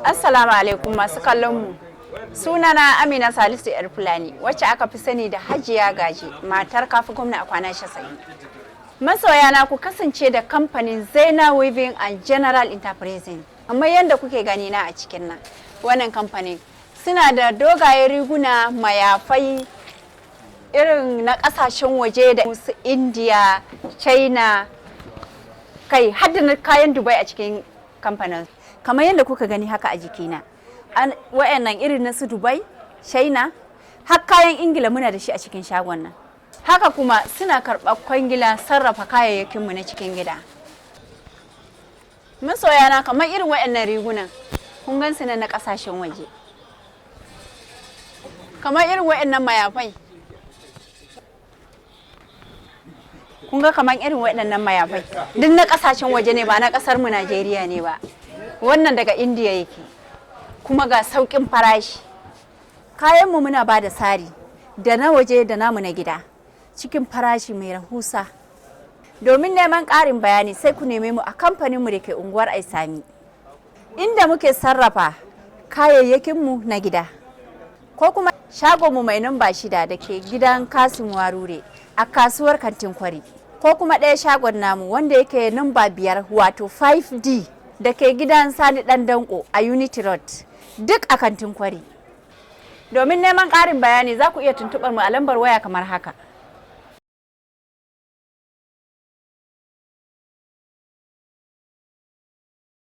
Assalamu alaikum masu kallon mu. Sunana Amina Salisu yar Fulani, wacce aka fi sani da Hajiya Gaji, matar kafi gwamna a kwana 90. Masoyana, ku kasance da kamfanin Zaina Weaving and General Enterprising. Amma yadda kuke gani na a cikin nan, wannan kamfanin suna da dogaye riguna, mayafai irin na kasashen waje da su India, China, kai har da na kayan Dubai a cikin kamfanin. Kamar yadda kuka gani haka a jikina. Wayannan irin na su Dubai, China, har kayan Ingila muna da shi a cikin shagon nan. Haka kuma suna karɓar kwangila sarrafa kayayyakinmu na cikin gida. Masoyana, kamar irin wayannan rigunan, kun gan su nan na ƙasashen waje. Kamar irin wayannan mayafai. Kun ga kamar irin waɗannan mayafai. Duk na ƙasashen waje ne, ba na ƙasar mu Najeriya ne ba. Wannan daga Indiya yake. Kuma ga sauƙin farashi. Kayanmu muna ba da sari da na waje da namu na gida cikin farashi mai rahusa. Domin neman ƙarin bayani, sai ku neme mu a kamfaninmu da ke unguwar Aisami, inda muke sarrafa kayayyakinmu na gida. Ko kuma shagonmu mai namba 6 da ke gidan Kasim Warure a kasuwar Kantin Kwari. Ko kuma ɗaya shagon namu wanda yake namba 5, wato 5D, da ke gidan Sani Ɗan Danko a Unity Road, duk a Kantin Kwari. Domin neman ƙarin bayani, za ku iya tuntuɓar mu a lambar waya kamar haka.